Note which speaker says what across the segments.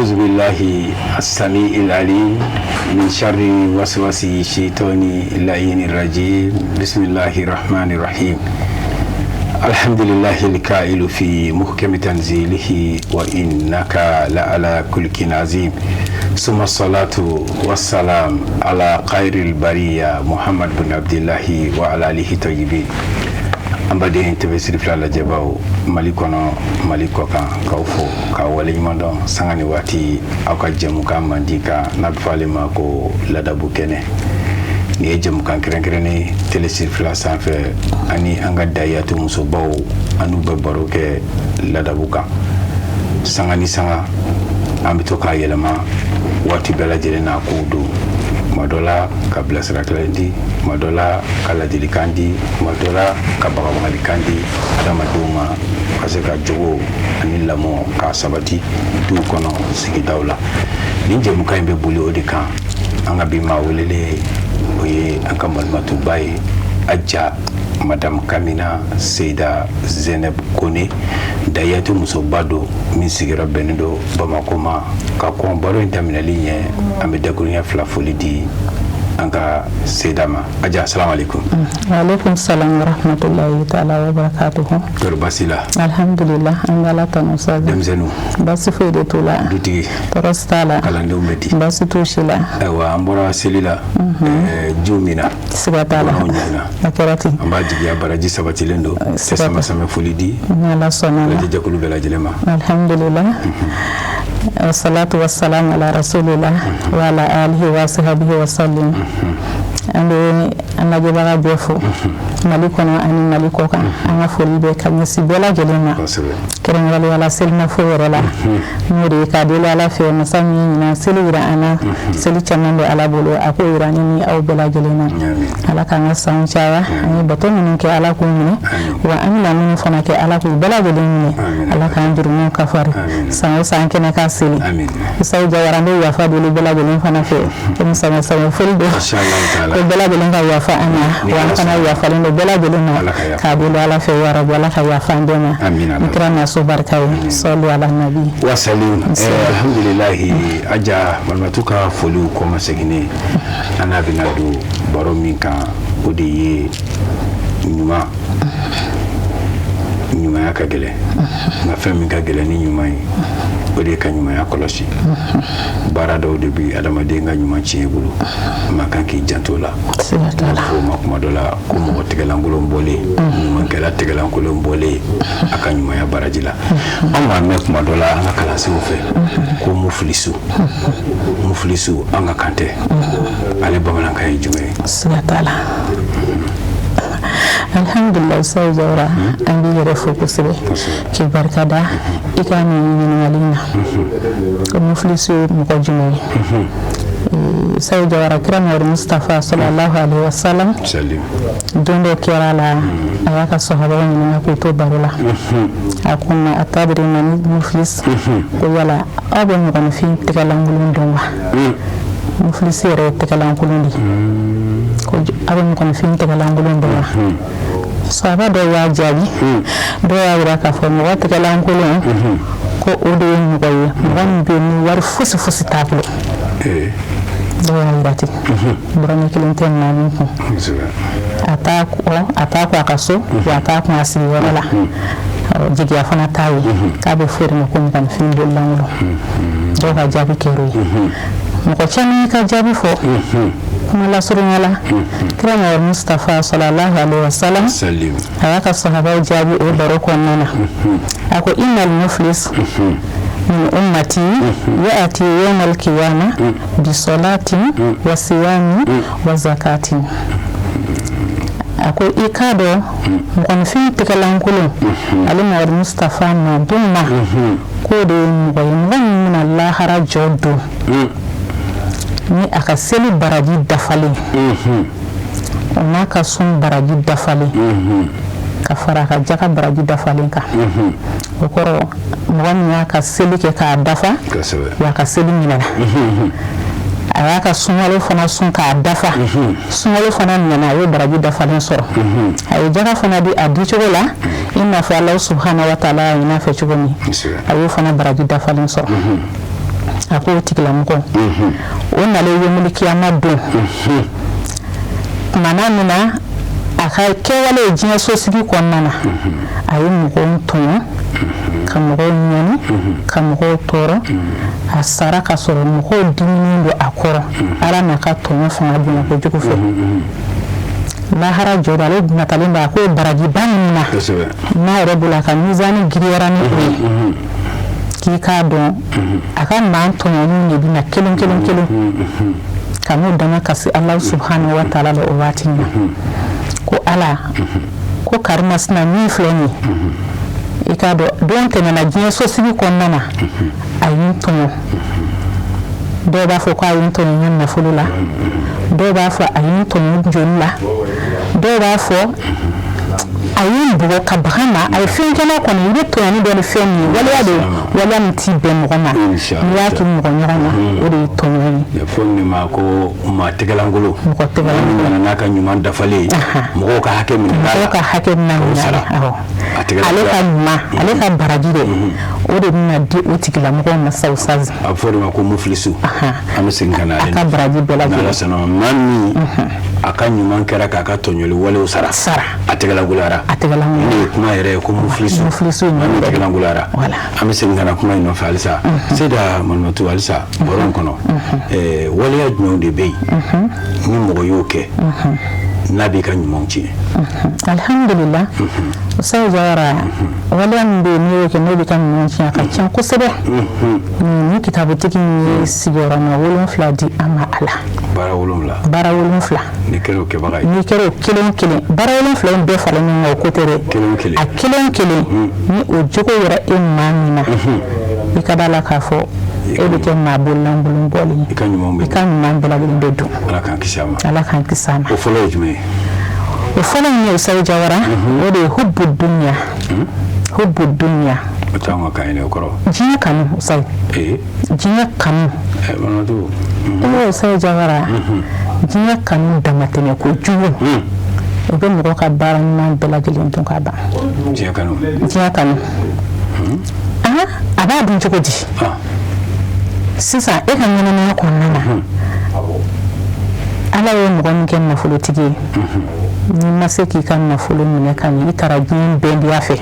Speaker 1: أعوذ بالله السميع العليم من شر وسوس الشيطان اللعين الرجيم. بسم الله الرحمن الرحيم. الحمد لله الكائل في محكم تنزيله وإنك لعلى خلق عظيم. ثم الصلاة والسلام على خير البرية محمد بن عبد الله وعلى آله الطيبين. An baden TV Sirifila lajɛbaw, Mali kɔnɔ, Mali kɔ kan, k'aw fo k'aw waleɲuman dɔn sanga ni waati aw ka jɛmukan mandi kan n'a bɛ fɔ ale ma ko ladabu kɛnɛ. Nin ye jɛmukan kɛrɛnkɛrɛnnen télé Sirifila sanfɛ, ani an ka dayatu musobaw, an n'u bɛ baro kɛ ladabu kan sanga ni sanga. An bɛ to k'a yɛlɛma waati bɛɛ lajɛlen n'a kow don. Tuma dɔ la ka bilasira kelen di, tuma dɔ la ka ladilikan di, tuma dɔ la ka bagabagalikan di adamadenw ma ka se ka jogo ani lamɔ k'a sabati duw kɔnɔ, sigidaw la. Nin jɛmukan in bɛ boli o de kan. An ka bi maa welelen, o ye an ka malimatuba ye, Aja Madame Kamina Seyida Zeneb Kone, dayatu musoba don min sigiyɔrɔ bɛnnen don Bamakɔ ma. Ka kɔn baro in daminɛli ɲɛ, an bɛ dakuruɲɛ fila foli di an ka Seyida ma. Aja, asalamu alaikum.
Speaker 2: Waaleykum salam wa rahmatulahi taala wa barakatuhu.
Speaker 1: Kɔri baasi la?
Speaker 2: Alhamdulillah, an bɛ Ala tanu sa.
Speaker 1: Denmisɛnninw?
Speaker 2: Baasi foyi de t'u la.
Speaker 1: Dutigi?
Speaker 2: Tɔɔrɔ si t'a la.
Speaker 1: Kalandenw bɛ di?
Speaker 2: Baasi t'u si la.
Speaker 1: Ayiwa, an bɔra seli la, jiw minna.
Speaker 2: Siga t'a la.
Speaker 1: Bɔnnaw ɲiginna.
Speaker 2: A kɛra ten.
Speaker 1: An b'a jigiya baraji sabatilen don.
Speaker 2: Siga
Speaker 1: tɛ
Speaker 2: t'a.
Speaker 1: Sama sama foli di
Speaker 2: Ni Ala sɔnna ma.
Speaker 1: Lajɛ jɛkulu bɛɛ lajɛlen ma.
Speaker 2: Alhamdulillah, wassalatu wassalamu ala rasulillah wa ala alihi wa sahbihi wa sallim. An bɛ an lajɛbaga bɛɛ fo Mali kɔnɔ ani Mali kɔ kan. An ka foli bɛ ka ɲɛsin bɛɛ lajɛlen ma, kɛrɛnkɛrɛnnenya la selimafo yɛrɛ la, n'o de ye k'a deli Ala fɛ, masa min ye ɲinan seli yira an na. Seli caman bɛ Ala bolo, a k'o yira ne ni aw bɛɛ lajɛlen na. Ala k'an ka sanw caya. An ye bato minnu kɛ, Ala k'u minɛ. Wa an bɛna minnu fana kɛ, Ala k'u bɛɛ lajɛlen minɛ. Ala k'an jurumuw kafari. San o san kɛnɛ ka seli. Isaw Jawara, an bɛ yafa deli bɛɛ lajɛlen fana fɛ, komi sama sama foli don, ko bɛɛ lajɛlen ka yafa an ma. Wa an fana yafalen don bɛɛ lajɛlen ma, k'a deli Ala fɛ, ya rabi, Ala ka yafa an bɛɛ ma ni kira naso barika ye. Sɔli ala nabi.
Speaker 1: Wasalim. Alhamdulilahi. Aja malimatu ka foliw kɔmaseginen, an n'a bɛna don baro min kan, o de ye ɲuman. Ɲumanya ka gɛlɛn, nka fɛn min ka gɛlɛn ni ɲuman ye, o de ye ka ɲumanya kɔlɔsi. Baara dɔw de bi adamaden ka ɲuman tiɲɛ i bolo, maa kan k'i janto la. Fo ma kuma dɔ la ko mɔgɔ tɛgɛlankolon bɔlen, ɲumankɛla tɛgɛlankolon bɔlen a ka ɲumanya baraji la. An b'a mɛn kuma dɔ la an ka kalansenw fɛ ko mufilisu. Mufilisu, an ka kan tɛ, ale bamanankan ye jumɛn ye?
Speaker 2: Siga t'a la. Alhamdulilah, Saw Jawara, an b'i yɛrɛ fo kosɛbɛ k'i barika da i ka nin ɲininkali na, ko mufilisu ye mɔgɔ jumɛn ye. Saw Jawara, kira Mamadu Mustafa sallallahu alaihi wasallam, don dɔ kɛra la, a y'a ka sahabaw ɲininka k'u to baro la. A ko ma atadri man muflis? Ko yala aw bɛ mɔgɔninfin tɛgɛlankolon dɔn wa? Mufilisi yɛrɛ ye tɛgɛlankolon de ye. Ko aw bɛ mɔgɔninfin tɛgɛlankolon dɔn wa? Sahaba dɔw y'a jaabi, dɔw y'a jira k'a fɔ mɔgɔ tɛgɛlankolon, ko o de ye mɔgɔ ye, mɔgɔ min bɛ yen ni wari fosi fosi t'a bolo. Dɔw y'a jira ten, dɔrɔmɛ kelen tɛ maa min kun, a t'a kɔ, a t'a kun a ka so, wa a t'a kun a sigiyɔrɔ la, jigiya fana t'a ye, k'a bɛ fɔ o de ma ko mɔgɔninfin bololankolon. Dɔw ka jaabi kɛra o ye. Mɔgɔ caman y'i ka jaabi fɔ. Kuma lasurunya la, kira Mamadu Mustafa sallallahu alaihi wasallam, a y'a ka sahabaw jaabi o baro kɔnɔna na. A ko innal muflis min ummati ya'ati yawmal qiyama bi salatin wa siyami wa zakatin. A ko i k'a dɔn mɔgɔninfin tɛgɛlankolon, ale Mamadu Mustafa ma don ma, k'o de ye mɔgɔ ye, mɔgɔ min bɛna lahara jɔ don ni a ka seli baraji dafalen, o n'a ka sun baraji dafalen, ka fara a ka jaka baraji dafalen kan. O kɔrɔ, mɔgɔ min y'a ka seli kɛ k'a dafa, wa a ka seli minɛna, a y'a ka sunkalo fana sun k'a dafa, sunkalo fana minɛna, a ye baraji dafalen sɔrɔ, a ye jaka fana di a dicogo la i n'a fɔ Ala subhana wa taala y'a ɲini a fɛ cogo min, a y'o fana baraji dafalen sɔrɔ. A ko o tigilamɔgɔ o nalen yomuli kiyama don tumana min na a ka kɛwale ye diɲɛ sosigi kɔnɔna na, a ye mɔgɔw tɔɲɔ, ka mɔgɔw ɲɛni, ka mɔgɔw tɔɔrɔ. A sara ka sɔrɔ mɔgɔw diminen don a kɔrɔ Ala n'a ka tɔɲɔ fanga bonya kojugu fɛ. Lahara jɔ ale natalen bɛ a ko barajiba min na, n'a yɛrɛ bolo a ka mizani giriyara ni o ye, k'i k'a dɔn a ka maa tɔɲɔniw de bɛ na kelen kelen kelen ka n'u dama kasi Ala subhanahu wa taala la o waati in na, ko Ala ko karimasina min filɛ nin ye, i k'a dɔn don tɛmɛna diɲɛ sosigi kɔnɔna na, a ye n tɔɲɔ. Dɔw b'a fɔ ko a ye n tɔɲɔ n ka nafolo la, dɔw b'a fɔ a ye n tɔɲɔ joli la, dɔw b'a fɔ a ye n bugɔ ka baga n ma, a ye fɛn kɛ n na kɔni. I bɛ tɔɲɔni dɔ ni fɛn min ye, waleya de, waleya min t'i bɛn mɔgɔ ma, n'i y'a kɛ mɔgɔ ɲɔgɔn na, o de ye tɔɲɔ ye.
Speaker 1: A fɔ nin ma ko maa tɛgɛlankolon.
Speaker 2: Mɔgɔ tɛgɛlankolon.
Speaker 1: Nana n'a ka ɲuman dafalen ye, mɔgɔw ka hakɛ minɛ.
Speaker 2: Mɔgɔw ka hakɛ minɛ, awɔ. Ale ka ɲuman, ale ka baraji dɛ, o de bɛna di o tigilamɔgɔw ma sa, ustaz.
Speaker 1: A bɛ fɔ o de ma ko mufilisu. An bɛ segin ka na
Speaker 2: ale a ka baraji bɛɛ lajɛlen.
Speaker 1: N'Ala sɔnna ma, maa min a ka ɲuman kɛra k'a ka tɔɲɔli walew sara,
Speaker 2: sara,
Speaker 1: a tɛgɛlankolonyara.
Speaker 2: A tɛgɛlankolonyara.
Speaker 1: Nin ye kuma yɛrɛ ye ko mufilisu.
Speaker 2: Mufilisu.
Speaker 1: Maa min tɛgɛlankolonyara. An bɛ segin ka na kuma in nɔfɛ halisa. Seyida Malimatu, halisa baro in kɔnɔ, waleya jumɛnw de bɛ yen ni mɔgɔ y'o kɛ n'a b'i ka ɲumanw tiɲɛ?
Speaker 2: Alhamdulillah, Ustaz Jawara, waleya min bɛ yen n'i y'o kɛ n'o b'i ka ɲuman tiɲɛ, a ka ca kosɛbɛ. Ni kitabutigi in ye sigiyɔrɔma 7 di an ma a la.
Speaker 1: Baara 7.
Speaker 2: Baara 7.
Speaker 1: N'i kɛra o kɛbaga ye.
Speaker 2: N'i kɛra o kelen kelen, baara 7 in bɛɛ faralen ɲɔgɔn kan, o ko tɛ dɛ.
Speaker 1: Kelen kelen.
Speaker 2: A kelen kelen, ni o jogo yɛrɛ e maa min na, i ka da la k'a fɔ e bɛ kɛ maa bololankolon bɔlen ye.
Speaker 1: I ka ɲuman bɛ.
Speaker 2: I ka ɲuman bɛɛ lajɛlen bɛ dun.
Speaker 1: Ala k'an kisi a ma.
Speaker 2: Ala k'an kisi a ma.
Speaker 1: O fɔlɔ ye jumɛn ye?
Speaker 2: O fɔlɔ min ye, Ustaz Jawara, o de ye hubbu dunya. Hubbu dunya.
Speaker 1: O t'anw ka kan ye dɛ, o kɔrɔ.
Speaker 2: Diɲɛ kanu, Ustaz. Diɲɛ kanu.
Speaker 1: Malimatu.
Speaker 2: Ee Ustaz Jawara, diɲɛ kanu damatɛmɛ kojugu, o bɛ mɔgɔ ka baara ɲuman bɛɛ lajɛlen dun ka ban.
Speaker 1: Diɲɛ kanu.
Speaker 2: Diɲɛ kanu. A b'a dun cogo di? Sisan e ka ɲɛnamaya kɔnɔna na, Ala ye mɔgɔ min kɛ nafolotigi ye, n'i ma se k'i ka nafolo minɛ ka ɲɛ, i taara diɲɛ bɛndiya fɛ,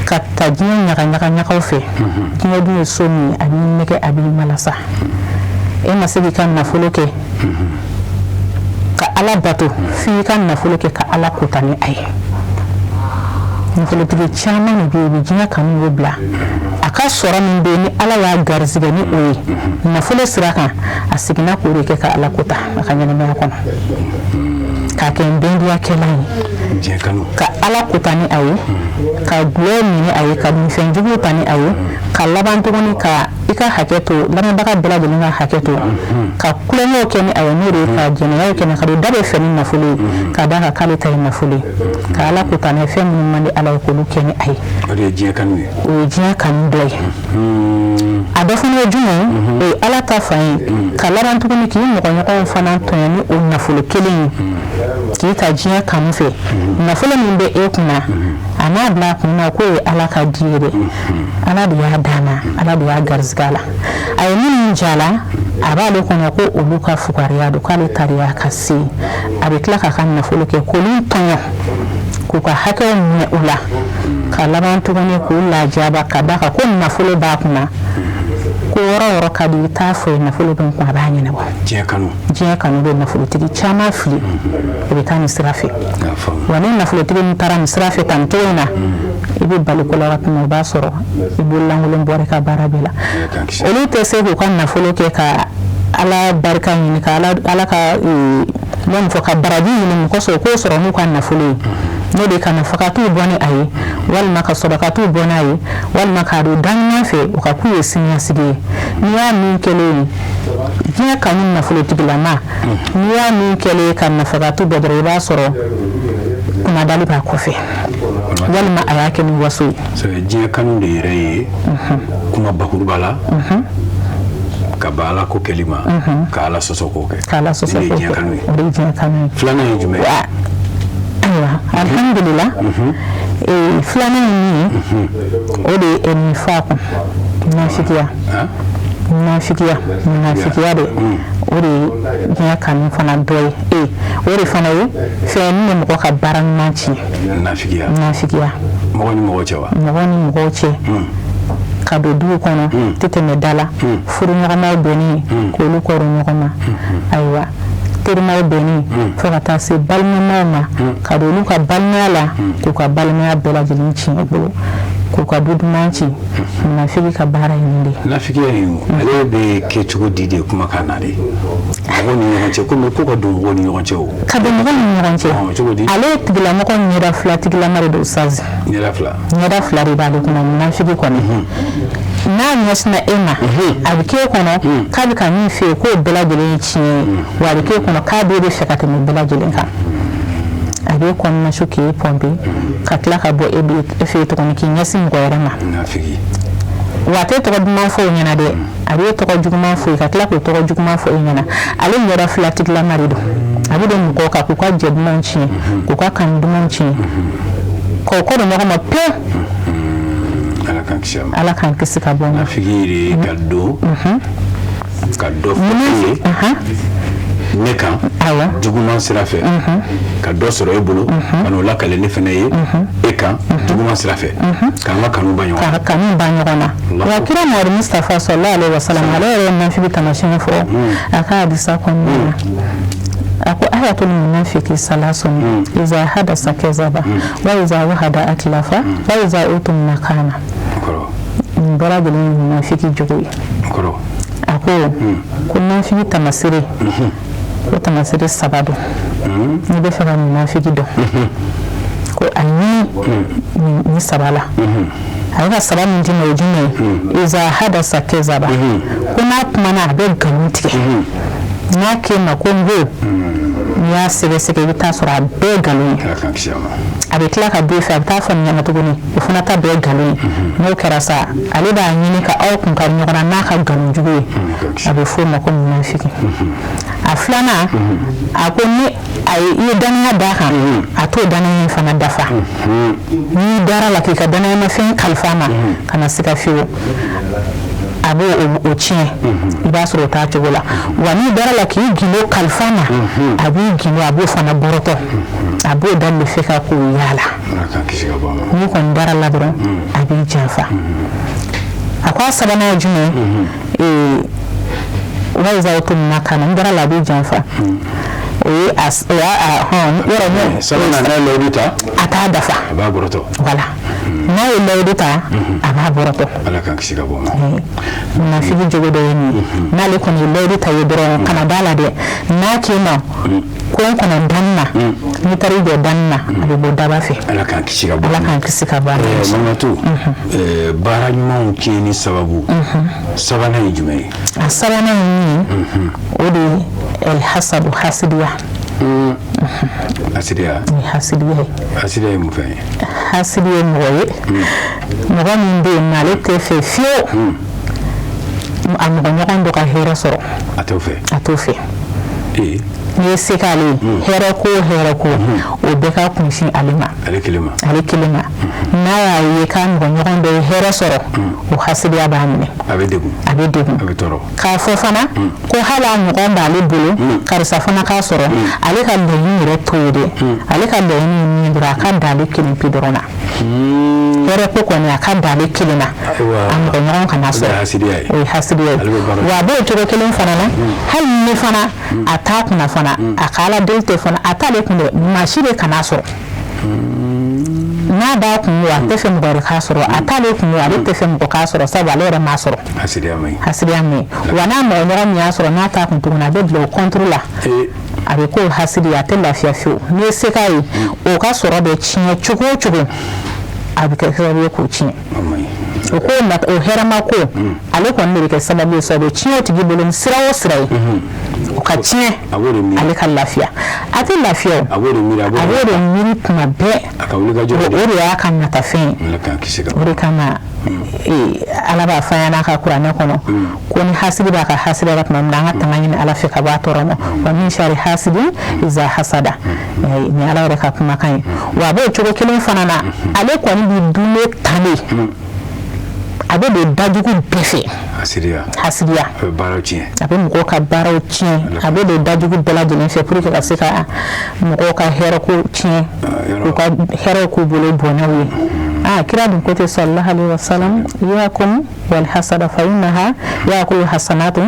Speaker 2: ka taa diɲɛ ɲaga ɲagaw fɛ, diɲɛ dun ye so min ye, a b'i nɛgɛ, a b'i malasa. E ma se k'i ka nafolo kɛ ka Ala bato, f'i ka nafolo kɛ ka Ala kota ni a ye. Nafolotigi caman de bɛ yen bi, diɲɛ kanu y'o bila. A ka sɔrɔ min bɛ yen ni Ala y'a garisɛgɛ ni o ye nafolo sira kan, a seginna k'o de kɛ ka Ala kota a ka ɲɛnamaya kɔnɔ, k'a kɛ n bɛndiyakɛla ye, ka Ala kota ni a ye, ka dɔlɔ min a ye, ka minfɛnjuguw ta ni a ye, ka laban tuguni ka i ka hakɛ to, lamɛnbaga bɛɛ lajɛlen ka hakɛ to, ka tulonkɛw kɛ ni a ye, n'o de ye ka jɛnɛyaw kɛ, ka don da bɛɛ fɛ ni nafolo ye, ka d'a kan k'ale ta ye nafolo ye, ka Ala kota ni fɛn minnu man di Ala ye, k'olu kɛ ni a ye.
Speaker 1: O de ye diɲɛ kanu ye.
Speaker 2: O ye diɲɛ kanu dɔ ye. A dɔ fana ye jumɛn ye? O ye Ala ta fan ye, ka laban tuguni k'i mɔgɔɲɔgɔnw fana tɔɲɔ ni o nafolo kelen ye, k'i ta diɲɛ kanu fɛ. Nafolo min bɛ e kunna, a n'a bila a kun na k'o ye Ala ka di ye dɛ, Ala de y'a d'a ma, Ala de y'a garisɛgɛ a la. A ye minnu jala, a b'ale kɔnɔ ko olu ka fugariya don, k'ale ta de y'a ka se. A bɛ tila k'a ka nafolo kɛ k'olu tɔɲɔ, k'u ka hakɛw minɛ u la, ka laban tuguni k'u lajaba, ka d'a kan ko nafolo b'a kunna, ko yɔrɔ yɔrɔ ka di i t'a fɔ ye nafolo bɛ n kun, a b'a ɲɛnabɔ.
Speaker 1: Diɲɛ kanu.
Speaker 2: Diɲɛ kanu bɛ nafolotigi caman fili, o bɛ taa nin sira fɛ. Wa ni nafolotigi min taara nin sira fɛ tan cogo in na, i bɛ bali ko la waati min, o b'a sɔrɔ i bololankolon bɔra i ka baara bɛɛ la. Olu tɛ se k'u ka nafolo kɛ ka Ala barika ɲini, ka Ala ka n fɔ ka baraji ɲini mɔgɔ sɔrɔ k'o sɔrɔ n'u ka nafolo ye, n'o de ka nafakatuw bɔ ni a ye, walima ka sɔdɔkatuw bɔ n'a ye, walima k'a don da ɲuman fɛ, o ka k'u ye siniɲɛsigi ye. N'i y'a min kɛlen ye diɲɛ kanu nafolotigilama, n'i y'a min kɛlen ye ka nafakatu bɔ dɔrɔn, i b'a sɔrɔ kunnadali b'a kɔfɛ, walima a y'a kɛ ni waso ye.
Speaker 1: Diɲɛ kanu de yɛrɛ ye kuma bakuruba la, ka ban Ala ko kɛli ma, ka Ala sɔsɔ k'o kɛ.
Speaker 2: Ka Ala sɔsɔ k'o kɛ, o de ye diɲɛ kanu ye.
Speaker 1: Filanan ye jumɛn ye?
Speaker 2: Ayiwa, alhamdulillah, filanan ye min ye, o de ye nifaqu. Nafigiya, nafigiya, nafigiya de, o de ye diɲɛ kanu fana dɔ ye. O de fana ye fɛn min bɛ mɔgɔ ka baara ɲuman tiɲɛ.
Speaker 1: Nafigiya.
Speaker 2: Nafigiya.
Speaker 1: Mɔgɔ ni mɔgɔ cɛ wa?
Speaker 2: Mɔgɔ ni mɔgɔw cɛ, ka don dugu kɔnɔ, tɛ tɛmɛ da la, furuɲɔgɔnmaw bɛnnen k'olu kɔrɔ ɲɔgɔn ma, ayiwa, terimaw bɛnnen, fo ka taa se balimamaw ma, ka don olu ka balimaya la, k'u ka balimaya bɛɛ lajɛlen tiɲɛ bolo, k'u ka du duman ci. Nafigi ka baara ye nin de ye.
Speaker 1: Nafigiya in, ale bɛ kɛ cogo di de? Kumakan na de, mɔgɔw ni ɲɔgɔn cɛ, komi ko ka don mɔgɔw ni ɲɔgɔn cɛ o.
Speaker 2: Ka don mɔgɔw ni ɲɔgɔn cɛ.
Speaker 1: Cogo di?
Speaker 2: Ale tigilamɔgɔ ɲɛda fila tigilama de don, sazi.
Speaker 1: Ɲɛda fila.
Speaker 2: Ɲɛda fila de b'ale kunna. Munafigi kɔni, n'a ɲɛsinna e ma, a bɛ k'e kɔnɔ k'a bɛ ka min f'e ye k'o bɛɛ lajɛlen ye tiɲɛ ye, wa a bɛ k'e kɔnɔ k'a b'e de fɛ ka tɛmɛ bɛɛ lajɛlen kan. A b'e kɔnɔna su k'e pɔnpe, ka tila ka bɔ e e fɛ yen tuguni k'i ɲɛsin mɔgɔ wɛrɛ ma.
Speaker 1: Nafigi.
Speaker 2: Wa a tɛ tɔgɔ duman fɔ o ɲɛna dɛ, a b'e tɔgɔ juguman fɔ ye, ka tila k'o tɔgɔ juguman fɔ e ɲɛna. Ale ɲɛda fila tigilama de don. A bɛ don mɔgɔw kan k'u ka jɛ dumanw tiɲɛ, k'u ka kanu dumanw tiɲɛ, k'o kɔ don ɲɔgɔn ma pewu.
Speaker 1: Ala k'an kisi a ma.
Speaker 2: Ala k'an kisi ka bɔ ma.
Speaker 1: Nafigi de ka don ka dɔ fɔ e ye ne kan juguman sira fɛ, ka dɔ sɔrɔ e bolo ka n'o lakale ne fana ye e kan juguman sira fɛ, k'an ka kanu ban ɲɔgɔn
Speaker 2: na. Ka kanu ban ɲɔgɔn na. Wa kira Muhamadu Mustafa sallallahu alaihi wasallam, ale yɛrɛ ye nafigi taamasiyɛn fɔ a ka hadisa kɔnɔna na. A ko: ayatul munafiki salasun, iza hadasa kazaba, wa iza wahada akhlafa, wa iza utumina khana. Nin bɛɛ lajɛlen ye munafiki jogo ye. A ko ko nafigi taamasere, ko taamasere saba don. N'i bɛ fɛ ka munafiki dɔn, ko a ɲini nin saba la. A bɛ ka saba min d'i ma, o ye jumɛn ye? Iza hadasa kazaba, ko n'a kumana, a bɛ nkalon tigɛ. N'a k'e ma ko n ko, n'i y'a sɛgɛsɛgɛ, i bɛ taa sɔrɔ a bɛɛ nkalon ye. A bɛ tila ka bɔ e fɛ, a bɛ taa fɔ nin ɲɛna tuguni, o fana ta bɛɛ nkalon ye. N'o kɛra sa, ale b'a ɲini ka aw kun kari ɲɔgɔn na n'a ka nkalon jugu ye. A bɛ f'o ma ko munafiki. A filanan, a ko ni a ye i ye danaya d'a kan, a t'o danaya in fana dafa. N'i dara la k'i ka danayamafɛn kalifa a ma, kana siga fiyewu, a b'o o tiɲɛ. I b'a sɔrɔ o t'a cogo la. Wa n'i dara la k'i gindo kalifa ma, a b'i gindo, a b'o fana bɔrɔtɔ, a b'o daminɛ fɛ ka k'o yaala. N'i kɔni dara la dɔrɔn, a b'i janfa. A ko a sabanan ye jumɛn ye? Wa iza utumina khana. N dara la, a b'i janfa. O ye a o y'a a hɔn yɔrɔ ne.
Speaker 1: Sabanan, n'a ye layidu ta.
Speaker 2: A t'a dafa.
Speaker 1: A b'a bɔrɔtɔ.
Speaker 2: Voilà, n'a ye layidu ta, a b'a bɔrɔtɔ.
Speaker 1: Ala k'an kisi ka bɔ ma.
Speaker 2: Munafiki jogo dɔ ye nin ye. N'ale kɔni ye layidu ta ye dɔrɔn, kana da la dɛ. N'a k'i ma ko n kɔnɔ danni na, n'i taara i jɔ danni na, a bɛ bɔ daba fɛ.
Speaker 1: Ala k'an kisi ka bɔ.
Speaker 2: Ala k'an kisi ka bɔ a
Speaker 1: ma. Mamatu, baara ɲumanw tiɲɛni sababu sabanan ye jumɛn ye?
Speaker 2: A sabanan ye min ye, o de ye alhasadu, hasidiya.
Speaker 1: Hasidiya.
Speaker 2: Ni hasidiya ye.
Speaker 1: Hasidiya ye mun fɛn ye?
Speaker 2: Hasidi ye mɔgɔ ye, mɔgɔ min bɛ yen n'ale tɛ fɛ fiyewu a mɔgɔ ɲɔgɔn dɔ ka hɛrɛ sɔrɔ.
Speaker 1: A t'o fɛ.
Speaker 2: A t'o fɛ. N'i ye se k'ale ye, hɛrɛ ko o hɛrɛ ko, o bɛɛ ka kunsin ale ma.
Speaker 1: Ale kelen ma.
Speaker 2: Ale kelen ma. N'a y'a ye k'a mɔgɔ ɲɔgɔn dɔ ye hɛrɛ sɔrɔ, o hasidiya b'a minɛ.
Speaker 1: A bɛ degun.
Speaker 2: A bɛ degun.
Speaker 1: A bɛ tɔɔrɔ.
Speaker 2: K'a fɔ fana ko hali a ɲɔgɔn b'ale bolo, karisa fana k'a sɔrɔ, ale ka laɲini yɛrɛ t'o ye dɛ. Ale ka laɲini ye min ye dɔrɔn, a ka dan ale kelen pe dɔrɔn na. Hɛrɛ ko kɔni, a ka dan ale kelen na, a mɔgɔ ɲɔgɔn kana sɔrɔ. O ye hasidiya ye. Wa a b'o cogo kelen fana na, hali ni fana a t'a kunna fana, a ka ala deli tɛ fana, a t'ale kun dɛ, maa si de kana sɔrɔ. N'a b'a kun, a tɛ fɛ mɔgɔ wɛrɛ k'a sɔrɔ. A t'ale kun, ale tɛ fɛ mɔgɔ k'a sɔrɔ, sabu ale yɛrɛ m'a sɔrɔ.
Speaker 1: Hasidiya man ɲi.
Speaker 2: Hasidiya man ɲi. Wa n'a mɔgɔ ɲɔgɔn min y'a sɔrɔ, n'a t'a kun tuguni, a bɛ bila o contre la. A bɛ k'o hasidi, a tɛ lafiya fiyewu. N'i ye se k'a ye, o ka sɔrɔ bɛ tiɲɛ cogo o cogo, a bɛ kɛ sababu ye k'o tiɲɛ. O ko o hɛrɛma ko, ale kɔni de bɛ kɛ sababu ye, sababu tiɲɛ o tigi bolo ni sira o sira ye, o ka tiɲɛ, ale ka lafiya. A tɛ lafiya o,
Speaker 1: a b'o de miiri.
Speaker 2: A b'o de miiri tuma bɛɛ. O de y'a ka natafɛn ye. O de kama Ala b'a fɔ an ɲɛna a ka kuranɛ kɔnɔ ko ni hasidi b'a ka hasidiya la tuma min na, an ka tanga ɲini Ala fɛ ka bɔ a tɔɔrɔ ma. Wa min shari hasidi iza hasada. Nin Ala yɛrɛ ka kumakan ye. Wa a b'o cogo kelen fana na, ale kɔni bɛ dunbe tan de. A bɛ don dajugu bɛɛ fɛ.
Speaker 1: Hasidiya.
Speaker 2: Hasidiya.
Speaker 1: A bɛ baaraw tiɲɛ.
Speaker 2: A bɛ mɔgɔw ka baaraw tiɲɛ. A bɛ don dajugu bɛɛ lajɛlen fɛ pour que ka se ka mɔgɔw ka hɛrɛ ko tiɲɛ. K'u ka hɛrɛw k'u bolo bɔnɛw ye. Aa, kira dun ko ten, sallallahu alaihi wasallam: iyakum wal hasada fa innaha yaakulu hasanatu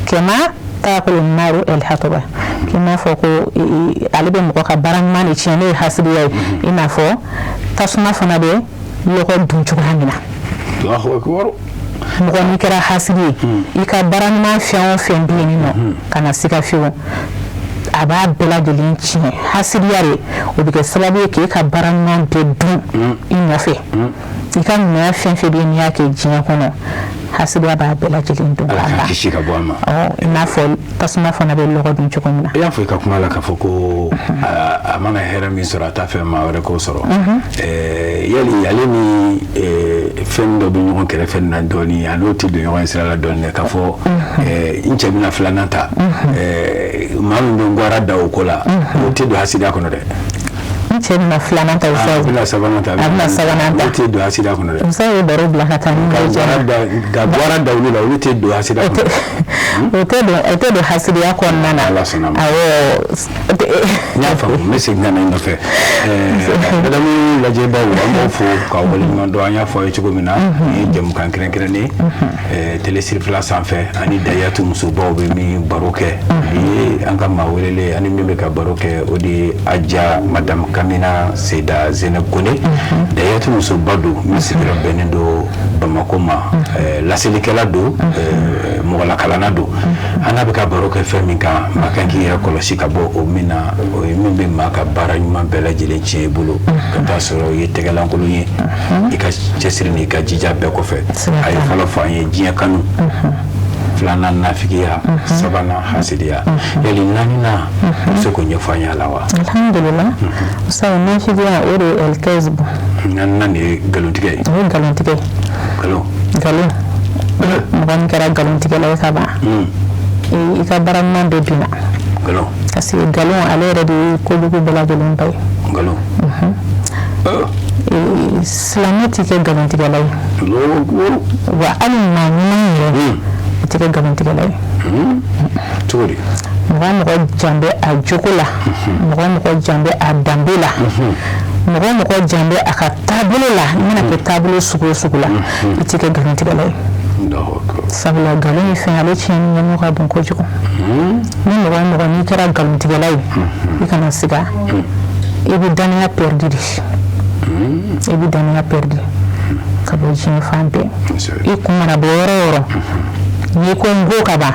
Speaker 2: kama taakulu naru el hataba. K'i n'a fɔ ko ale bɛ mɔgɔ ka baara ɲuman de tiɲɛ, n'o ye hasidiya ye, i n'a fɔ tasuma fana bɛ lɔgɔ dun cogoya min na.
Speaker 1: Allahu akbar.
Speaker 2: Mɔgɔ n'i kɛra hasidi ye, i ka baara ɲuman fɛn o fɛn bɛ yen nɔ, kana siga fiyewu, a b'a bɛɛ lajɛlen tiɲɛ. Hasidiya de, o bɛ kɛ sababu ye k'e ka baara ɲuman bɛɛ dun i nɔfɛ. I ka ɲumanya fɛn fɛn bɛ yen, n'i y'a kɛ diɲɛ kɔnɔ, hasidiya b'a bɛɛ lajɛlen dun
Speaker 1: Ala
Speaker 2: k'a
Speaker 1: k'an
Speaker 2: ban.
Speaker 1: kisi ka bɔ a ma.
Speaker 2: I n'a fɔ tasuma fana bɛ lɔgɔ dun cogo min na.
Speaker 1: I y'a fɔ i ka kuma la k'a fɔ ko a mana hɛrɛ min sɔrɔ, a t'a fɛ maa wɛrɛ k'o sɔrɔ. Yali ale ni fɛn dɔ bɛ ɲɔgɔn kɛrɛfɛ na dɔɔni, a n'o tɛ don ɲɔgɔn sira la dɔɔni dɛ, k'a fɔ n cɛ bɛna filanan ta, maa min bɛ n gwara da o ko la, o tɛ don hasidiya kɔnɔ dɛ.
Speaker 2: N cɛ bɛna filanan ta.
Speaker 1: A
Speaker 2: Ustaz,
Speaker 1: bɛna sabanan ta.
Speaker 2: A bɛna sabanan ta.
Speaker 1: O tɛ don hasidiya kɔnɔ dɛ.
Speaker 2: Musa ye baro bila ka taa ni
Speaker 1: Ka
Speaker 2: ye.
Speaker 1: gwara da, ka gwara da olu la, olu tɛ don hasidiya kɔnɔ.
Speaker 2: O tɛ don hasidiya kɔnɔna na.
Speaker 1: Ala sɔnna ma.
Speaker 2: Awɔ.
Speaker 1: N y'a faamu, n bɛ segin ka na i nɔfɛ. Madamu lajɛbaw, an b'aw fo k'aw waleɲuman dɔn. An y'a fɔ aw ye cogo min na, nin ye jɛmukan kɛrɛnkɛrɛnnen télé sirifila sanfɛ, ani Dayatu musobaw bɛ min baro kɛ. Bi ye an ka maa welelen ani min bɛ ka baro kɛ, o de ye Aja Madame Kamina Seyida Zeneb Kone. Dayatu musoba don min sigiyɔrɔ bɛnnen don Bamakɔ ma. Laselikɛla don, mɔgɔlakalanna don. An n'a bɛ ka baro kɛ fɛn min kan, maa kan k'i yɛrɛ kɔlɔsi ka bɔ o min na, o ye min bɛ maa ka baara ɲuman bɛɛ lajɛlen tiɲɛ i bolo, ka taa sɔrɔ i ye tɛgɛlankolon ye i ka cɛsiri n'i ka jija bɛɛ kɔfɛ. A ye fɔlɔ fɔ an ye diɲɛ kanu, filanan nafigiya, sabanan hasidiya. Yali naaninan, i bɛ se k'o ɲɛfɔ an ye a la wa?
Speaker 2: Alhamdulillah Ustaz, nafigiya, o de ye alkazib.
Speaker 1: Naaninan de ye nkalontigɛ ye.
Speaker 2: O ye nkalontigɛ ye.
Speaker 1: Nkalon.
Speaker 2: Nkalon, mɔgɔ min kɛra nkalontigɛla ye ka ban, i ka baara ɲuman bɛɛ binna.
Speaker 1: Nkalon.
Speaker 2: Parce que nkalon, ale yɛrɛ de ye kojugu bɛɛ lajɛlen ba ye.
Speaker 1: Nkalon.
Speaker 2: Silamɛ tɛ kɛ nkalontigɛla ye.
Speaker 1: Allahu akbar.
Speaker 2: Wa hali maa ɲuman yɛrɛ, o tɛ kɛ nkalontigɛla ye.
Speaker 1: Cogo di?
Speaker 2: Mɔgɔ o mɔgɔ jan bɛ a jogo la, mɔgɔ o mɔgɔ jan bɛ a danbe la, mɔgɔ o mɔgɔ jan bɛ a ka taabolo la, i mana kɛ taabolo sugu o sugu la, i tɛ kɛ nkalontigɛla ye.
Speaker 1: Allahu akbar.
Speaker 2: Sabula nkalon ye fɛn ye, ale tiɲɛni ɲɛmɔgɔ ka bon kojugu. Ni mɔgɔ o mɔgɔ n'i kɛra nkalontigɛla ye, i kana siga, i bɛ danaya perdu de, i bɛ danaya perdu ka bɔ diɲɛ fan bɛɛ. I kun mana bɔ yɔrɔ o yɔrɔ, n'i ko n ko ka ban,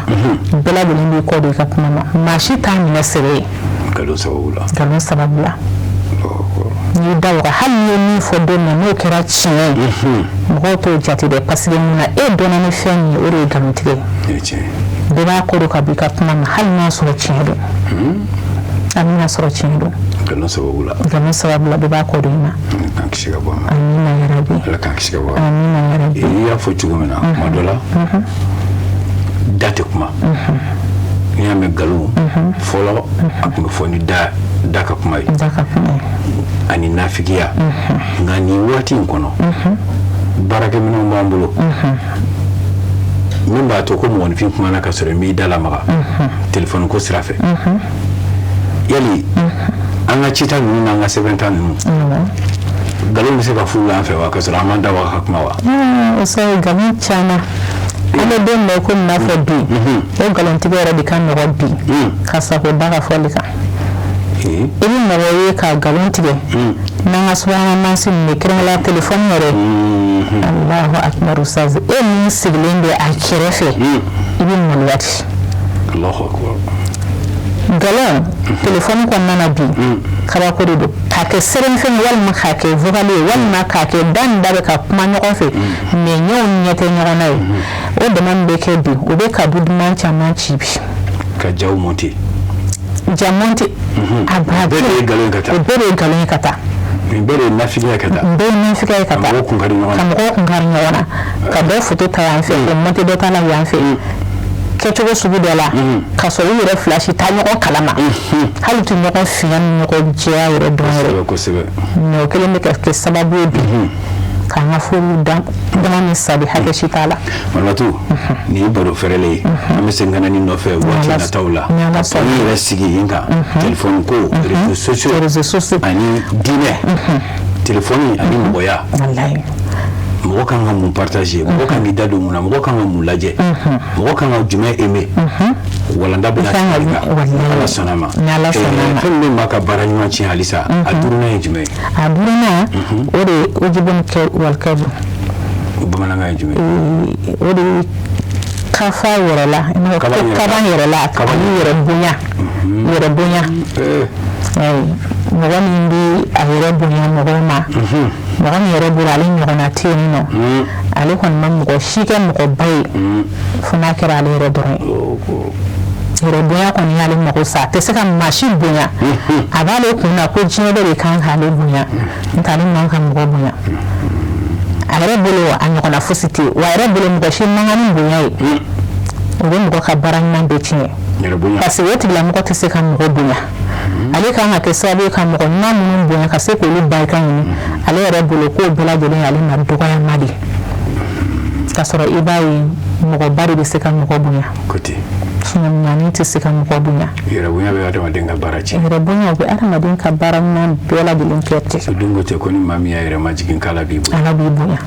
Speaker 2: bɛɛ lajɛlen b'i kɔ don i ka kuma ma, maa si t'a minɛ sɛbɛ ye.
Speaker 1: Nkalon sababu la.
Speaker 2: Nkalon sababu la. N'i y'i da waga, hali n'i ye min fɔ don min na, n'o kɛra tiɲɛ ye, mɔgɔw t'o jate dɛ, parce que mun na? E dɔnna ni fɛn min ye, o de ye nkalontigɛ ye.
Speaker 1: Ye tiɲɛ ye.
Speaker 2: Bɛɛ b'a kɔ don ka bɔ i ka kuma ma, hali n'a sɔrɔ tiɲɛ don, hali n'a sɔrɔ tiɲɛ don.
Speaker 1: Nkalon sababu la.
Speaker 2: Nkalon sababu la, bɛɛ b'a kɔ don i ma.
Speaker 1: Ala k'an kisi ka bɔ a ma.
Speaker 2: Amina yarabi.
Speaker 1: Ala k'an kisi ka bɔ a ma.
Speaker 2: Amina yarabi.
Speaker 1: I y'a fɔ cogo min na, kuma dɔ la da tɛ kuma. N'i y'a mɛn nkalon, fɔlɔ a tun bɛ fɔ ni da da ka kuma ye.
Speaker 2: Da ka kuma ye.
Speaker 1: Ani nafigiya. Nka nin waati in kɔnɔ, baarakɛminɛnw b'an bolo min b'a to ko mɔgɔninfin kumana ka sɔrɔ i m'i da lamaga telefɔni ko sira fɛ. Yali an ka cita ninnu n'an ka sɛbɛnta ninnu, nkalon bɛ se ka furu an fɛ wa, ka sɔrɔ an m'an da waga ka kuma wa?
Speaker 2: O sabu nkalon caman, an bɛ don min na i komi n'a fɔ bi, o nkalontigɛ yɛrɛ de ka nɔgɔ bi ka sago da ka fɔli kan. I bɛ mɔgɔ ye ka nkalon tigɛ n'an ka subahana mansin ninnu ye, kɛrɛnkɛrɛnnenya telefɔni yɛrɛ. Allahu akbar, ustaz, e min sigilen bɛ a kɛrɛfɛ, i bɛ maloya de.
Speaker 1: Allahu akbar.
Speaker 2: Nkalon telefɔni kɔnɔna na bi, kabako de don. K'a kɛ sɛbɛnfɛn ye, walima k'a kɛ vocal ye, walima k'a kɛ da ni da bɛ ka kuma ɲɔgɔn fɛ, mais ɲɛw ɲɛ tɛ ɲɔgɔn na ye, o dama min bɛ kɛ bi, o bɛ ka du duman caman ci bi.
Speaker 1: Ka jaw monter.
Speaker 2: Ja monter a ba.
Speaker 1: Bɛɛ de ye nkalon ye ka taa.
Speaker 2: O bɛɛ de ye nkalon ye ka taa.
Speaker 1: Nin bɛɛ de ye nafigiya ka taa.
Speaker 2: Nin bɛɛ ye nafigiya ye ka taa.
Speaker 1: Ka mɔgɔw kun kari ɲɔgɔn na.
Speaker 2: Ka mɔgɔw kun kari ɲɔgɔn na, ka dɔ photo ta yan fɛ, k'o monter dɔ ta la yan fɛ, kɛcogo sugu dɔ la, ka sɔrɔ u yɛrɛ fila si taa ɲɔgɔn kalama, hali tɛ ɲɔgɔn finya ni ɲɔgɔn jɛya yɛrɛ dɔn yɛrɛ.
Speaker 1: Kosɛbɛ, kosɛbɛ.
Speaker 2: Mais o kɛlen bɛ ka kɛ sababu ye bi k'an ka furu dama min sabi hakɛ si t'a la.
Speaker 1: Maramatu, nin ye baro fɛrɛlen ye, an bɛ segin ka na nin nɔfɛ waati nataw la.
Speaker 2: Ni Ala
Speaker 1: Ka
Speaker 2: sɔnna.
Speaker 1: yɛrɛ sigi yen kan, telefɔni ko, réseaux sociaux,
Speaker 2: réseaux sociaux
Speaker 1: ani diinɛ, telefɔni ani mɔgɔya.
Speaker 2: Walayi.
Speaker 1: Mɔgɔ kan ka mun partager, mɔgɔ kan k'i da don mun na, mɔgɔ kan ka mun lajɛ, mɔgɔ kan ka jumɛn aimer, walanda bɛna
Speaker 2: Kan ka
Speaker 1: sigi kan.
Speaker 2: Walayi.
Speaker 1: Ala sɔnna ma.
Speaker 2: Ni Ala sɔnna ma.
Speaker 1: Fɛn min bɛ maa ka baara ɲuman tiɲɛ halisa, a duurunan ye jumɛn ye?
Speaker 2: A duurunan, o de ye ujubun kɛ walikɛbu.
Speaker 1: O bamanankan ye jumɛn ye?
Speaker 2: O de ye kafa yɛrɛ la, i n'a fɔ
Speaker 1: Kaban yɛrɛ la.
Speaker 2: kaban yɛrɛ la
Speaker 1: Kaban.
Speaker 2: Ani yɛrɛ bonya, yɛrɛ bonya. Ayi, mɔgɔ min bɛ a yɛrɛ bonya mɔgɔw ma, mɔgɔ min yɛrɛ bolo ale ɲɔgɔnna tɛ yen nɔ, ale kɔni ma mɔgɔ si kɛ mɔgɔba ye fo n'a kɛra ale yɛrɛ dɔrɔn ye. Yɛrɛ bonya kɔni y'ale mago sa, a tɛ se ka maa si bonya. A b'ale kun na ko diɲɛ bɛɛ de kan k'ale bonya, n'o tɛ ale man ka mɔgɔ bonya. A yɛrɛ bolo a ɲɔgɔnna fosi tɛ yen, wa a yɛrɛ bolo mɔgɔ si man kan ni bonya ye. O bɛ mɔgɔ ka baara ɲuman bɛɛ tiɲɛ.
Speaker 1: Yɛrɛ bonya.
Speaker 2: Parce que o tigilamɔgɔ tɛ se ka mɔgɔ bonya. Ale kan ka kɛ sababu ye ka mɔgɔ ɲuman minnu bonya, ka se k'olu barika ɲini, ale yɛrɛ bolo k'o bɛɛ lajɛlen y'ale ma dɔgɔyama de ye, k'a sɔrɔ i b'a ye mɔgɔba de bɛ se ka mɔgɔ bonya.
Speaker 1: Ko ten.
Speaker 2: Ɲani tɛ se ka mɔgɔ bonya.
Speaker 1: Yɛrɛ bonya bɛ adamaden ka baara tiɲɛ.
Speaker 2: Yɛrɛ bonya, o bɛ adamaden ka baara ɲuman bɛɛ lajɛlen kɛ ten.
Speaker 1: O don ko tɛ ko ni maa min y'a yɛrɛ majigin k'Ala b'i bonya.
Speaker 2: Ala b'i bonya.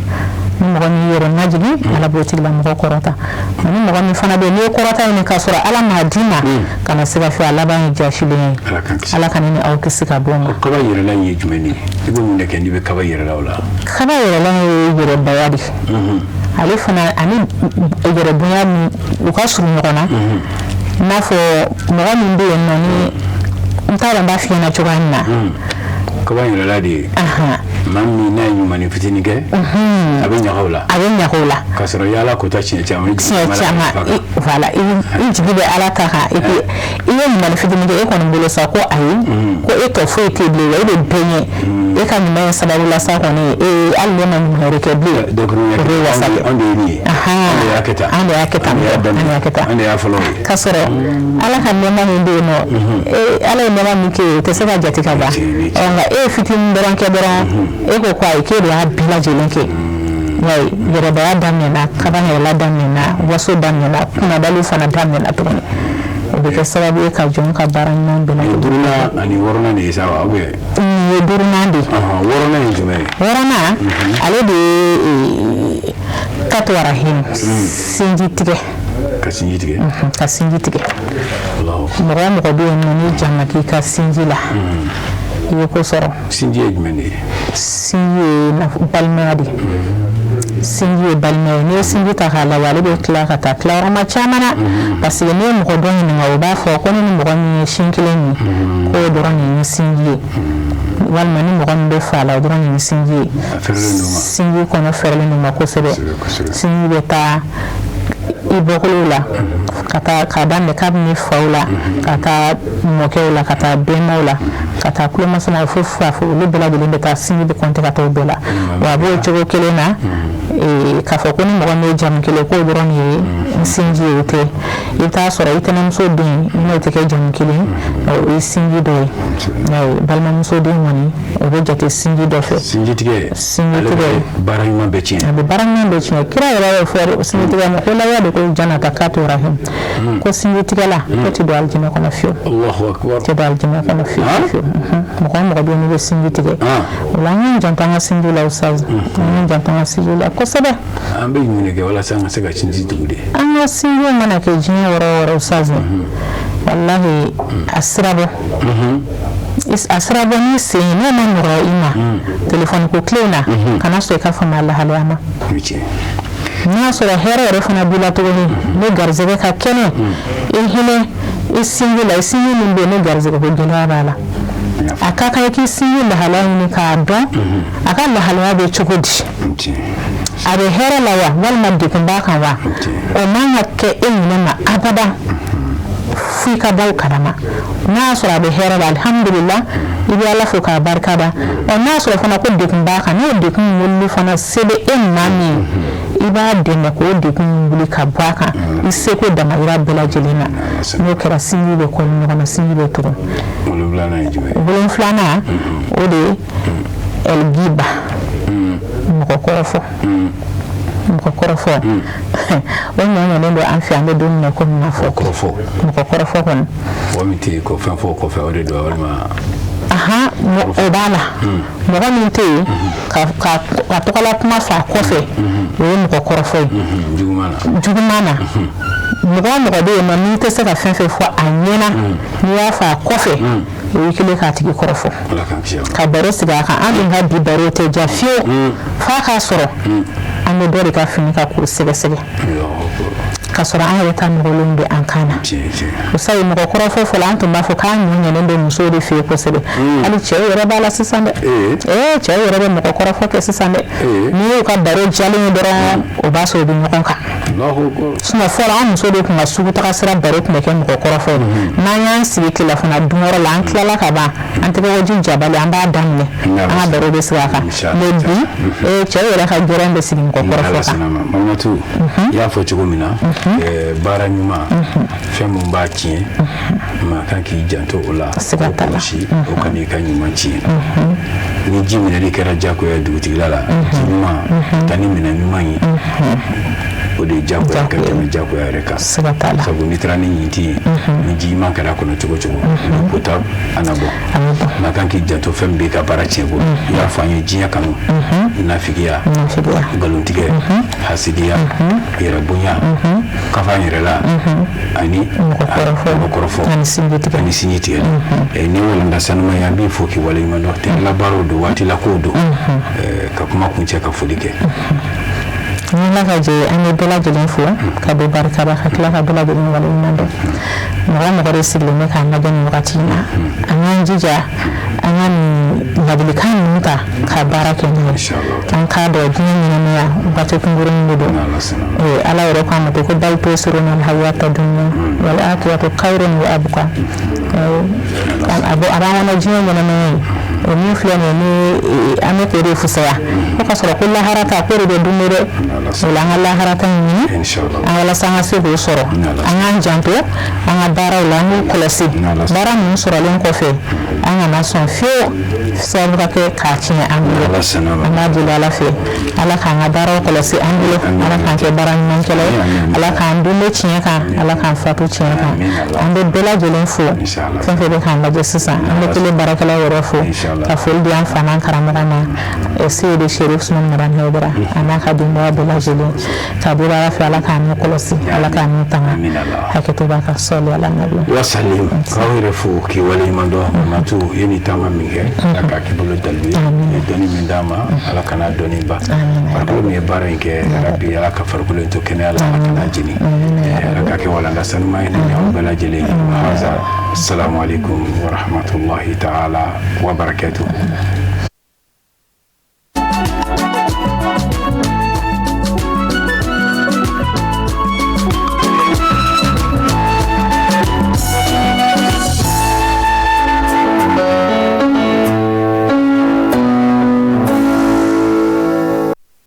Speaker 2: Ni mɔgɔ min yɛrɛ majigin, Ala b'o tigilamɔgɔ kɔrɔta. Nka ni mɔgɔ min fana bɛ yen, n'i ye kɔrɔta ɲini k'a sɔrɔ Ala m'a d'i ma, kana se ka fɛ, a laban ye jasilen ye.
Speaker 1: Ala k'an kisi.
Speaker 2: Ala ka ne ni aw kisi ka bɔ o ma.
Speaker 1: Kaba yɛrɛla in ye jumɛn ye? I bɛ mun de kɛ n'i bɛ kaba yɛrɛla o la?
Speaker 2: Kaba yɛrɛla ye yɛrɛbaya de ye. Ale fana ani yɛrɛ bonya min, u ka surun ɲɔgɔn na. I n'a fɔ mɔgɔ min bɛ yen nɔ, ni n t'a dɔn n b'a f'i ɲɛna cogoya min na.
Speaker 1: Kaba yɛrɛla de ye maa min n'a ye ɲumanni fitinin kɛ, a bɛ ɲaga o la.
Speaker 2: A bɛ ɲaga o la.
Speaker 1: K'a sɔrɔ yaala kota siɲɛ caman.
Speaker 2: Siɲɛ caman, voilà, i jigi bɛ Ala ta kan, et puis i ye ɲumanni fitinin kɛ, e kɔni bolo sa ko ayi, ko e tɔ foyi tɛ bilen, wa e bɛ bɛɛ ɲɛ, e ka ɲuman ye sababu la sa kɔni, ee, hali ne ma ɲuman wɛrɛ kɛ bilen,
Speaker 1: o
Speaker 2: bɛ wasa kɛ.
Speaker 1: Anw de ye nin ye, anw de y'a kɛ tan.
Speaker 2: An de y'a kɛ tan.
Speaker 1: An de y'a
Speaker 2: An de y'a kɛ tan.
Speaker 1: daminɛ, an de y'a fɔlɔ ye.
Speaker 2: K'a sɔrɔ Ala ka nɛɛma min bɛ yen nɔ, ee, Ala ye nɛɛma min kɛ ye, o tɛ se ka jate ka ban. Ɔ, nka e ye fitinin dɔrɔn kɛ dɔrɔn, e ko ko ayi, k'e de y'a bɛɛ lajɛlen kɛ. Wayi, yɛrɛbaya daminɛna, kaba yɛrɛla daminɛna, waso daminɛna, kunnadaliw fana daminɛna tuguni. O bɛ kɛ sababu ye ka jɔn ka baara ɲuman bɛɛ lajɛlen.
Speaker 1: Duurunan ani wɔɔrɔnan de ye sa wa, ou bien?
Speaker 2: Nin ye duurunan de ye.
Speaker 1: Wɔɔrɔnan ye jumɛn ye?
Speaker 2: Wɔɔrɔnan, ale de ye katuwarahim, sinji tigɛ.
Speaker 1: Ka sinji tigɛ.
Speaker 2: Ka sinji tigɛ.
Speaker 1: Allahu.
Speaker 2: Mɔgɔ o mɔgɔ bɛ yen nɔ, n'i janna k'i ka sinji la, i ye ko sɔrɔ.
Speaker 1: Sinji ye jumɛn de ye?
Speaker 2: Sinji ye balimaya de ye. Sinji ye balimaya ye. N'i ye sinji ta k'a lajɛ, ale bɛ tila ka taa tilayɔrɔma caman na, parce que n'i ye mɔgɔ dɔ ɲininka, o b'a fɔ ko ne ni mɔgɔ min ye sin kelen min, k'o dɔrɔn de ye sinji ye, walima ni mɔgɔ min bɛ fa la, o dɔrɔn de ye sinji ye.
Speaker 1: A fɛrɛlen don ma.
Speaker 2: Sinji kɔnɔ fɛrɛlen don ma kosɛbɛ.
Speaker 1: Kosɛbɛ.
Speaker 2: Sinji bɛ taa i bɔkolow la, ka taa k'a daminɛ kabini faw la, ka taa mɔkɛw la, ka taa bɛnbaw la, ka taa kulomasama fo fa fo, olu bɛɛ lajɛlen bɛ taa, sinji bɛ kɔnte ka taa o bɛɛ la. Wa a b'o cogo kelen na, k'a fɔ ko ni mɔgɔ min ye jamu kelen k'o dɔrɔn de ye n sinji ye, o tɛ. I bɛ taa sɔrɔ i tɛnɛmuso den, n'o tɛ kɛ jamu kelen, o ye sinji dɔ ye. Balimamuso den kɔni, o bɛ jate sinji dɔ fɛ.
Speaker 1: Sinji tigɛ.
Speaker 2: Sinji
Speaker 1: Ale
Speaker 2: tigɛ.
Speaker 1: bɛ baara ɲuman bɛɛ tiɲɛ.
Speaker 2: A bɛ baara ɲuman bɛɛ tiɲɛ. Kira yɛrɛ y'o fɔ sinji tigɛ ma ko laya de ko janata katu rahim, ko sinji tigɛ la, ko tɛ don alijinɛ kɔnɔ fiyewu.
Speaker 1: Allahu akbar.
Speaker 2: Tɛ don alijinɛ kɔnɔ fiyewu fiyewu. Mɔgɔ o mɔgɔ bɛ yen n'u bɛ sinji tigɛ, o la an k'an janto an ka sinjiw la, Ustaz, an k'an janto an ka sinjiw la kosɛbɛ.
Speaker 1: An bɛ mun de kɛ walasa an ka se ka sinji tugu de?
Speaker 2: An ka sinjiw mana kɛ diɲɛ yɔrɔ o yɔrɔ, Ustaz, walahi, a sira bɔ, a sira bɔ n'i sen ye, n'o ma nɔgɔya i ma telefɔni ko tile in na, kana sɔn i ka fama a lahalaya ma.
Speaker 1: O ye tiɲɛ.
Speaker 2: N'a y'a sɔrɔ hɛrɛ yɛrɛ fana b'i la tuguni, ni garizɛgɛ ka kɛnɛ, i hinɛ i sinji la, i sinji min bɛ yen ni garizɛgɛ ko gɛlɛya b'a la, a ka kan i k'i sinji lahalaya ɲini k'a dɔn, a ka lahalaya bɛ cogo di,
Speaker 1: O ye tiɲɛ.
Speaker 2: a bɛ hɛrɛ la wa, walima degun b'a kan wa. O man ka kɛ e ɲinɛ ma abada f'i ka bɔ o kalama. N'a y'a sɔrɔ a bɛ hɛrɛ la, alihamudulila, i bɛ Ala fo k'a barika da. Ɔ, n'a y'a sɔrɔ fana ko degun b'a kan, n'o degun wulili fana se bɛ e maa min ye, i b'a dɛmɛ k'o degun wuli ka bɔ a kan i seko damayira bɛɛ lajɛlen na. N'o kɛra, sinji bɛ kɔli ɲɔgɔn na, sinji bɛ tugun.
Speaker 1: Wolonfilanan ye jumɛn ye?
Speaker 2: Wolonfilanan, o de ye ɛligiba, mɔgɔ Mɔgɔ kɔrɔfɔ, mɔgɔ kɔrɔfɔ, o ɲɔgɔnnen don an fɛ. An bɛ don min na komi n'a fɔ
Speaker 1: kɔrɔfɔ.
Speaker 2: Mɔgɔ kɔrɔfɔ kɔni.
Speaker 1: Mɔgɔ min tɛ yen ko fɛn fɔ o kɔfɛ, o de don walima?
Speaker 2: Ahan, o b'a la. Mɔgɔ min tɛ yen ka tɔgɔla kuma fɔ a kɔfɛ, o ye mɔgɔ kɔrɔfɔ ye.
Speaker 1: Juguman na.
Speaker 2: Juguman na. Mɔgɔ o mɔgɔ bɛ yen nɔ, n'i tɛ se ka fɛn fɛn fɔ a ɲɛna, n'i y'a fɔ a kɔfɛ, o y'i kelen k'a tigi kɔrɔfɔ.
Speaker 1: Ala k'an kisi a ma.
Speaker 2: Ka baro sigi a kan. An dun ka bi baro tɛ ja fiyewu f'a k'a sɔrɔ an bɛ dɔ de ka fini ka k'o sɛgɛsɛgɛ, ka sɔrɔ an yɛrɛ ta nɔgɔlen bɛ an kan na.
Speaker 1: Tiɲɛ tiɲɛ.
Speaker 2: O sabu mɔgɔ kɔrɔfɔ fɔlɔ, an tun b'a fɔ k'a ɲɔ ɲɛnen bɛ musow de fɛ yen kosɛbɛ. Hali cɛw yɛrɛ b'a la sisan dɛ. Ee, cɛw yɛrɛ bɛ mɔgɔ kɔrɔfɔ kɛ sisan dɛ. N'i y'u ka baro jalen ye dɔrɔn, o b'a sɔrɔ u bɛ ɲɔgɔn kan.
Speaker 1: Allahu akbar.
Speaker 2: Sinon fɔlɔ, an muso de tun ka sugutaga sira baro tun bɛ kɛ mɔgɔ kɔrɔfɔ ye. N'an y'an sigi tilelafana dunyɔrɔ la, an tilala ka ban, an tɛgɛ ko ji jabali, an b'a daminɛ, an ka baro bɛ sigi a kan.
Speaker 1: Inshallah.
Speaker 2: Mais bi, ee, cɛw yɛrɛ ka gɛrɛn bɛ sigi mɔgɔ
Speaker 1: Ala
Speaker 2: kɔrɔfɔ kan.
Speaker 1: sɔnna ma. Mamatu, i y'a fɔ cogo min na, baara ɲuman, fɛn mun b'a tiɲɛ, maa kan k'i janto o la.
Speaker 2: Siga
Speaker 1: k'o
Speaker 2: t'a la.
Speaker 1: kɔlɔsi, o kan'i ka ɲuman tiɲɛ. Ni ji minɛli kɛra jagoya dugutigila la, ji ɲuman ta ni minɛn ɲuman ye, o de ye jagoya ka
Speaker 2: Jagoya.
Speaker 1: tɛmɛ jagoya yɛrɛ kan.
Speaker 2: Siga t'a la.
Speaker 1: Sabu n'i taara ni ɲinti ye, ni ji ɲuman kɛra a kɔnɔ cogo o cogo, ni potable, a na bɔ.
Speaker 2: A bɛ bɔ.
Speaker 1: Maa kan k'i janto fɛn min b'i ka baara tiɲɛ bolo. I y'a fɔ an ye: diɲɛ kanu, nafigiya,
Speaker 2: Nafigiya.
Speaker 1: nkalontigɛ, hasidiya, yɛrɛ bonya, kafa yɛrɛ la, ani
Speaker 2: Mɔgɔ kɔrɔfɔ.
Speaker 1: mɔgɔ kɔrɔfɔ.
Speaker 2: Ani sinji tigɛ.
Speaker 1: Ani sinji tigɛ. Ni walanda sanuma ye, an b'i fo k'i waleɲuman dɔn. Tɛgɛla baaraw don, waati la kow don. Ka kuma kuncɛ, ka foli kɛ.
Speaker 2: Ni Ala ka jɛ, an bɛ bɛɛ lajɛlen fo ka bɛɛ barikada, ka tila ka bɛɛ lajɛlen waleɲuman dɔn. Mɔgɔ o mɔgɔ de sigilen bɛ k'an lajɛ nin wagati in na, an k'an jija an ka nin ladilikan ninnu ta ka baara kɛ n'o ye.
Speaker 1: Inshallah.
Speaker 2: An k'a dɔn diɲɛ ɲɛnamaya waati kunkurunin de don.
Speaker 1: N'Ala sɔnna ma.
Speaker 2: Ala yɛrɛ ko a ma ten ko bal tusiruna alhayata dunya wal akhiratu khayrun wa abqa. A b'an kɔnɔ diɲɛ ɲɛnamaya ye o min filɛ nin ye, ni an bɛ k'o de fisaya ko ka sɔrɔ ko lahara ta ko de bɛ dun dɛ. O la, an ka lahara ta ɲini
Speaker 1: Inshallah.
Speaker 2: an walasa an ka se k'o sɔrɔ.
Speaker 1: N'Ala
Speaker 2: An k'an janto an ka baaraw la, an k'u kɔlɔsi.
Speaker 1: N'Ala sɔnna.
Speaker 2: Baara ninnu sɔrɔlen kɔfɛ, an kana sɔn fiyewu sababu ka kɛ k'a tiɲɛ an bolo.
Speaker 1: N'Ala sɔnna ma.
Speaker 2: An b'a deli Ala fɛ, Ala k'an ka baaraw kɔlɔsi an bolo.
Speaker 1: Amin.
Speaker 2: Ala k'an kɛ baara ɲumankɛla ye.
Speaker 1: Amin.
Speaker 2: Ala k'an dun bɛ tiɲɛ kan, Ala k'an fatu tiɲɛ kan.
Speaker 1: Amin, Allah.
Speaker 2: An bɛ bɛɛ lajɛlen fo.
Speaker 1: Inshallah.
Speaker 2: Fɛn fɛn bɛ k'an lajɛ sisan, an bɛ tele baarakɛlaw yɛrɛ fo.
Speaker 1: Inshallah.
Speaker 2: Ka foli di an fa n'an karamɔgɔ ma, Seyidi Sherif Usman Madani Hayidara, a n'a ka denbaya bɛɛ lajɛlen. Ka deli Ala fɛ, Ala k'an n'u kɔlɔsi, Ala k'an n'u tanga.
Speaker 1: Amin, Allah.
Speaker 2: Hakɛto b'a kan, sɔli ala nabi.
Speaker 1: Wasalim, k'aw yɛrɛ fo k'i waleɲuman dɔn. Mamatu ye nin taama min kɛ, Ala k'a k'i bolo dalilu ye. I ye dɔnni min d'a ma, Ala kana dɔnni ban. Farikolo min ye baara in kɛ, rabi, Ala ka farikolo in to kɛnɛya la, Ala kana jeni. Ala ka kɛ walanda sanuma ye ni aw bɛɛ lajɛlen ye. Haza, assalamu alaikum wa rahmatullahi ta'ala wa barakatuh.